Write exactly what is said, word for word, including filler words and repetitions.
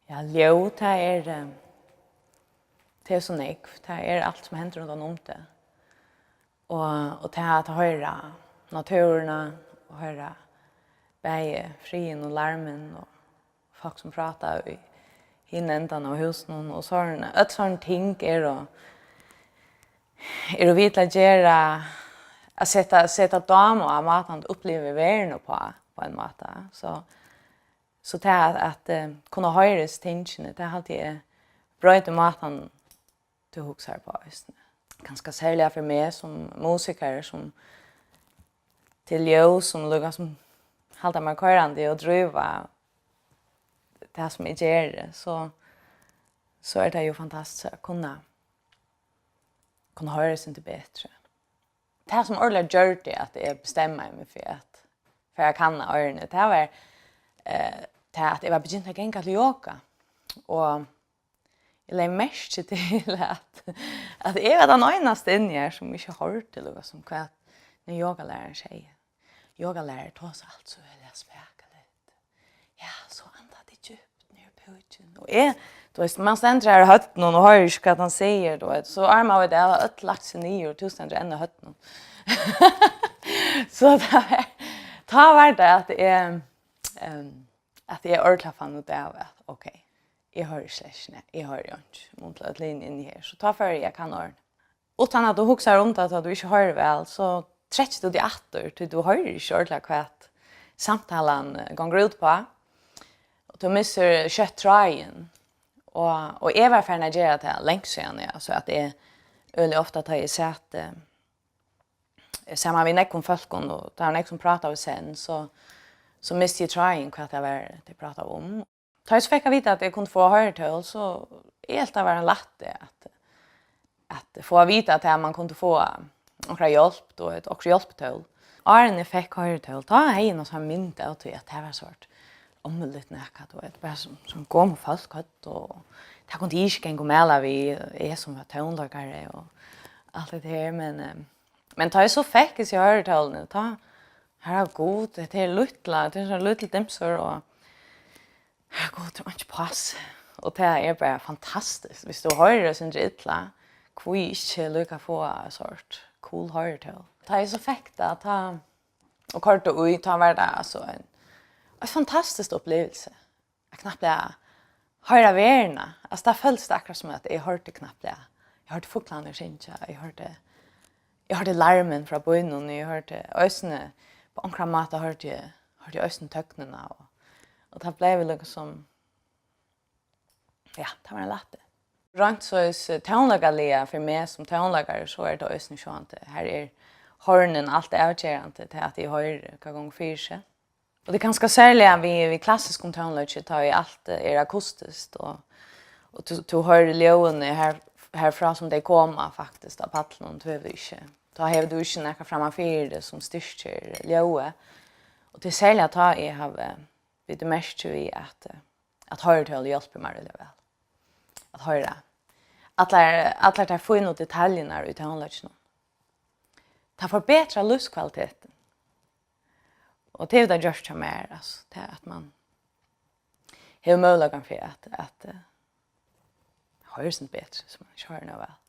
Ja, ljóð, tað er, eh, tað er so nógv. Tað er alt sum hendir rundan um teg. Og, og tað at hoyra náttúruna, og hoyra bæði friðin og larmin og fólk sum práta í hinum endan av húsinum og sovorðið. Øll sovorðin ting eru, eru við til at gera, at seta, seta dám á mátan at uppliva verðina uppá, á ein máta. So, so tað at, at, eh, kunna hoyra hesi tingini, tað haldi eg broytir mátan tú hugsar uppá eisini. Kanska serliga fyri meg sum musikari, sum til ljóð, sum líka sum halda mær koyrandi og dríva tað sum eg geri, so, so er tað jú fantastiskt at kunna, kunna hoyra eitt sindur betri. Tað sum ordiliga gjørdi at eg bestemmaði meg fyri at fara at kanna oyruni, tað var, eh, tað at eg var begynt at ganga til yoga. Og eg legði merki til at, at eg var tann einasta inni her sum ikki hoyrdi, líka sum hvat mín yogalærarin segði. Yogalærari tosa alt so øgiliga spakuligt. Ja, so anda teg djúpt niður í púkin. Og eg, tú veist, man stendur her í høvdinum og hoyrir ikki hvat hann sigur, tú veit, so arma vit av, øll lagt seg niður, og tú stendur enn í høvdinum. So tá, tá var tað at eg, ehm, at eg ordiliga fann út av at, ok, eg hoyri slett ikki, nei, eg hoyri einki, mun til øll hini inni her. So tá fór eg at kanna oyruni. Uttan at tú hugsar um tað, tá tú ikki hoyrir væl, so trekkir tú teg aftur, tí tú hoyrir ikki ordiliga, hvat samtalan, eh, gongur út uppá. Og tú missir skjótt tráðin. Og, og eg var farin at gera tað langt síðani, altso at eg øgiliga ofta, tá eg sat, eh, saman við nógvum fólkum, og tað var nógv sum prátaðu í senn, so, so misti eg tráðin, hvat tað var, tey prátaðu um. Tá eg so fekk at vita, at eg kundi fáa hoyritól, so eg helt, tað var ein lætti at, at fáa at vita, at man kundi fáa onkra hjálp, tú veit, okkurt hjálpitól. Áðrenn eg fekk hoyritól, tá hevði eg eina sovorðna mynd av tí, at tað var sovorðið ommuligt nakað, tú veit, bara sum, sum gomul fólk høvdu, og tað kundi eg ikki ganga og mæla við, eg sum var tónleikari og alt det her, men, eh, men tá eg so fekk hesi hoyritólini, tá, harra Gud, hetta er lítla, tað er so lítil dimsur, og harra Gud, tað er einki pass. Og tað er bara fantastiskt. Viss tú hoyrir eitt sindur illa, hví ikki líka fáa eitt sovorðið cool hoyritól? Tá eg so fekk tað, tá, og koyrdi í, tá var tað, altso, ein, ein fantastisk uppliving. At knappliga hoyra verðina. Altso, tað føltist akkurát sum, at eg hoyrdi knappliga. Eg hoyrdi fuglarnar syngja, eg hoyrdi, eg hoyrdi larmin frá býnum, eg hoyrdi eisini, á onkran máta hoyrdi eg, hoyrdi eg eisini tøgnina, og, og tað bleiv líkasum, ja, tað var ein lætti. Reint soleiðis, eh, tónleikaliga fyri meg sum tónleikari, so er tað eisini sjálvandi, har er hornið alt avgerandi til, at eg hoyri, hvat gongur fyri seg. Og tað er kanska serliga við, við klassiskum tónleiki, tá ið alt, eh, er akustiskt, og, og tú, tú hoyrir ljóðini her, herfrá, sum tey koma faktiskt á pallinum, tú hevur ikki, tá hevur tú ikki nakað framman fyri teg sum styrkir ljóðið. Og tað er serliga tá eg havi bitið merki við, at, eh, at hoyritól hjálpir mær øgiliga væl. At hoyra allar, allar tær fínu detaljurnar í tónleikinum. Tað forbetrar lívskvalitetin. Og tað hevur tað gjørt hjá mær, altso, tað at man hevur møguleikan fyri at, at, eh, hoyra seg betri, sum man ikki hoyrir nóg væl.